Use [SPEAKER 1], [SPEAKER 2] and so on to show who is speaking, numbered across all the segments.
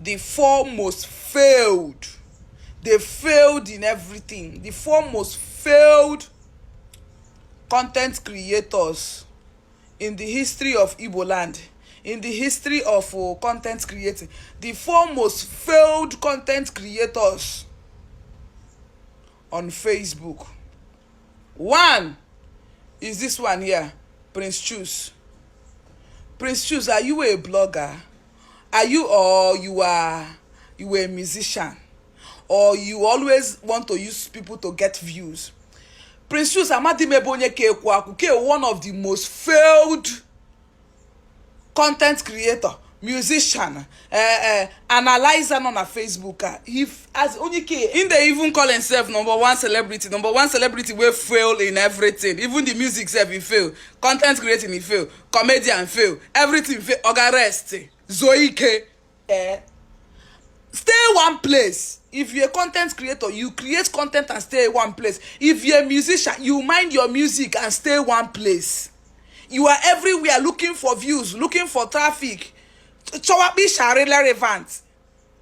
[SPEAKER 1] the four most failed. They failed in everything. The four most failed content creators in the history of Igbo land, in the history of content creating. The four most failed content creators on Facebook. One is this one here, Prince Choose. Prince Choose, are you a blogger? Are you, or you are a musician? Or you always want to use people to get views? Prince Choose, Amadi Mebonye Ke, one of the most failed content creator, musician, analyzer on a Facebook. If as only in they even call himself number one celebrity will fail in everything. Even the music self he fail, content creating he fail, comedian fail, everything fail. Oga rest, Zoike. Stay one place. If you're a content creator, you create content and stay one place. If you're a musician, you mind your music and stay one place. You are everywhere looking for views, looking for traffic. Relevant.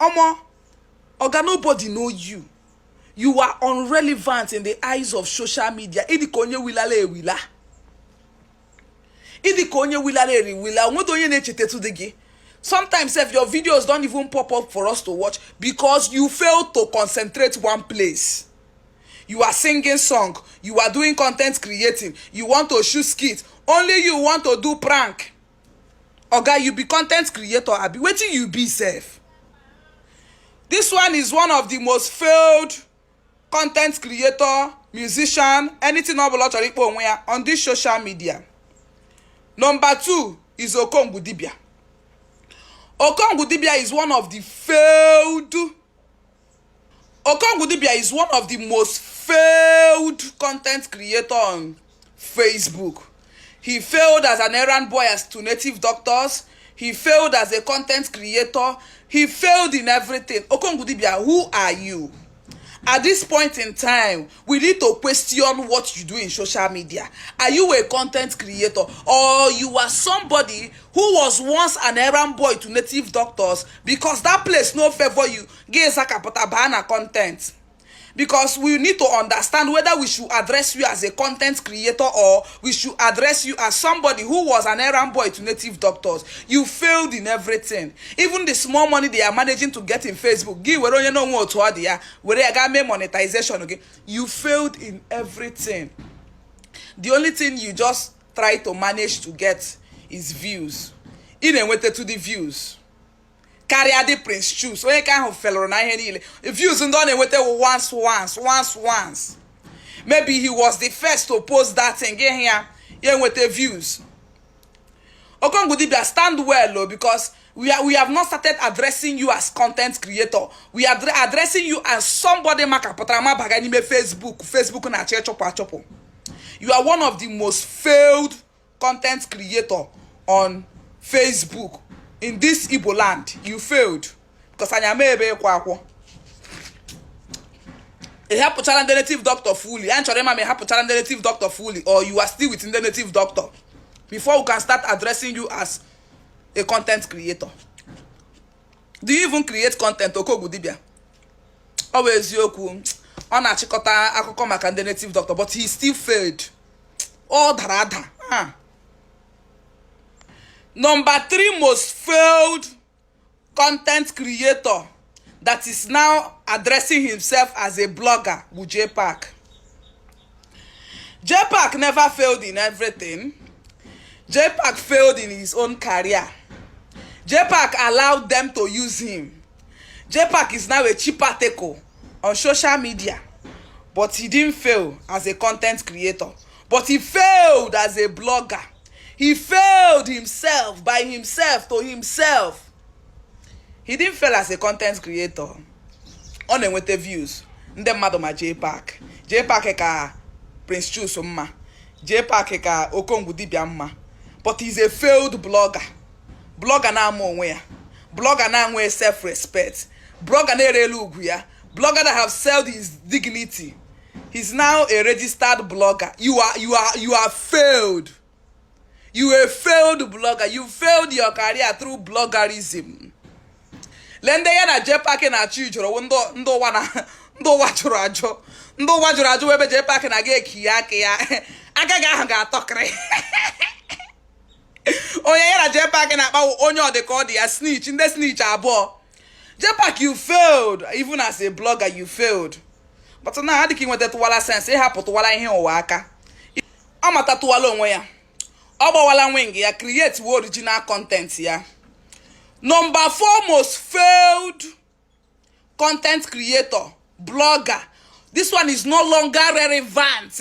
[SPEAKER 1] Oga, nobody know you. You are irrelevant in the eyes of social media. Idi konye wilale wila. Idi konye wilale wila. Onye nechete tudegi. Sometimes if your videos don't even pop up for us to watch because you fail to concentrate one place. You are singing song, you are doing content creating, you want to shoot skit, only you want to do prank. Oga, you be content creator, abi wetin you be sef? This one is one of the most failed content creator, musician, anything on this social media. Number 2 is Okongwu Dibia. Okongwu Dibia is one of the failed. Okongwu Dibia is one of the most failed content creator on Facebook. He failed as an errand boy as to native doctors. He failed as a content creator. He failed in everything. Okongwu Dibia, who are you? At this point in time, we need to question what you do in social media. Are you a content creator, or you are somebody who was once an errand boy to native doctors because that place no favor you? Content. Because we need to understand whether we should address you as a content creator or we should address you as somebody who was an errand boy to native doctors. You failed in everything. Even the small money they are managing to get in Facebook, monetization, okay? You failed in everything. The only thing you just try to manage to get is views. In to the views. Carry the Prince Choose. So you can't fellow na ihe views and done with once. Maybe he was the first to post that thing here with the views. Okongwu Dibia, stand well, because we have not started addressing you as content creator. We are addressing you as somebody Facebook na chopo. You are one of the most failed content creator on Facebook. In this Igbo land, you failed. Because I am a help challenge the native doctor fully. And may help challenge the native doctor fully, or you are still within the native doctor before we can start addressing you as a content creator. Do you even create content? Okongwu Dibia. Always yoku. On a chikota akoko maka the native doctor, but he still failed. All darada. Number 3 most failed content creator that is now addressing himself as a blogger, J-Pack. J-Pack never failed in everything. J-Pack failed in his own career. J-Pack allowed them to use him. J-Pack is now a cheaper takeover on social media, but he didn't fail as a content creator. But he failed as a blogger. He failed himself by himself to himself. He didn't fail as a content creator. On with the views. Nde mmadụ ma J-Pack. J-Pack ka Prince Choose mma. J-Pack ka Okongwu Dibia mma. But he's a failed blogger. Blogger na ama onwe ya. Blogger na nwe self-respect. Blogger na erelu ugwu ya. Blogger that have sold his dignity. He's now a registered blogger. You are failed. You a failed blogger. You failed your career through bloggerism. Lende ya na JPAC na chi joro ndo wa na ndo wa joro ajo. Ndo wa joro ajo webe JPAC na ge ki ya aka ga ha ga atokre. Onye ya na JPAC na akpa onye odekodi ya snitch, nde snitch abo. JPAC, you failed. Even as a blogger, you failed. But now, how do you want to wala sense? You have to wala in here waka. I'm at to wala onwe ya. Oba wala wing ya create original content ya. Number 4 most failed content creator, blogger. This one is no longer relevant.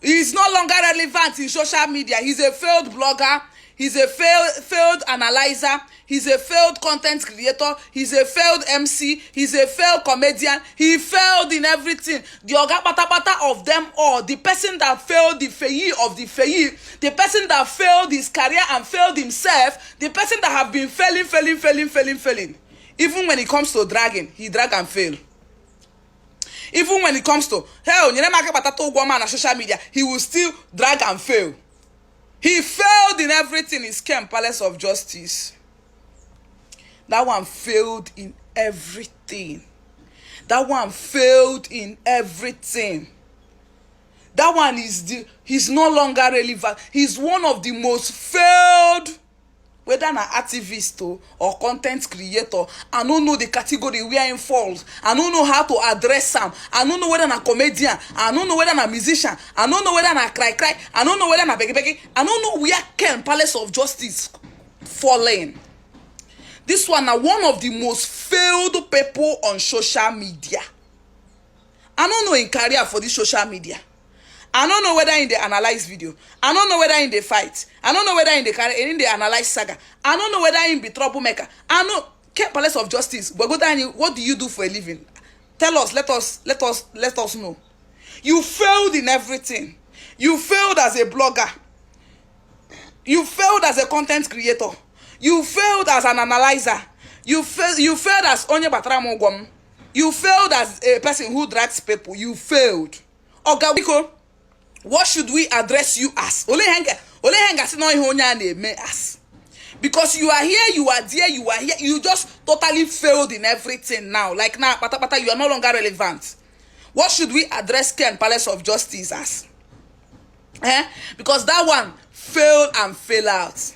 [SPEAKER 1] He's no longer relevant in social media. He's a failed blogger. He's a failed analyzer. He's a failed content creator. He's a failed MC. He's a failed comedian. He failed in everything. The oga patapata of them all. The person that failed the failure of the failure. The person that failed his career and failed himself. The person that have been failing. Even when it comes to dragging, he drag and fail. Even when it comes to hell, on social media, he will still drag and fail. He failed in everything. His camp, Palace of Justice. That one failed in everything. That one failed in everything. That one he's no longer relevant. He's one of the most failed, whether an activist or content creator. I don't know the category where he falls. I don't know how to address him. I don't know whether I'm a comedian. I don't know whether I'm a musician. I don't know whether I'm a cry. I don't know whether I'm a begi. I don't know where can Palace of Justice falling. This one is one of the most failed people on social media. I don't know in career for this social media. I don't know whether in the analyze video. I don't know whether in the fight. I don't know whether in the analyze saga. I don't know whether in the troublemaker. I know Palace of Justice. But what do you do for a living? Tell us. Let us know. You failed in everything. You failed as a blogger. You failed as a content creator. You failed as an analyzer. You failed as Onye Batramogwam. You failed as a person who drags people. You failed. Ogawiko, what should we address you as? Ole henga si no ihonya na-eme as. Because you are here, you are there, you are here. You just totally failed in everything now. Like now, pata, you are no longer relevant. What should we address Ken Palace of Justice as? Because that one failed and fell out.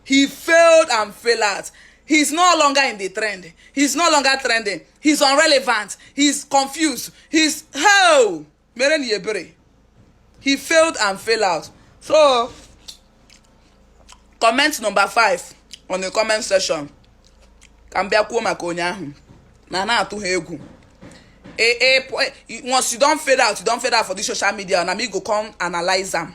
[SPEAKER 1] He failed and fell out. He's no longer in the trend. He's no longer trending. He's irrelevant. He's confused. He's hell. He failed and fell out. So, comment number 5 on the comment section. Once you don't fade out for this social media, and I go come analyze them.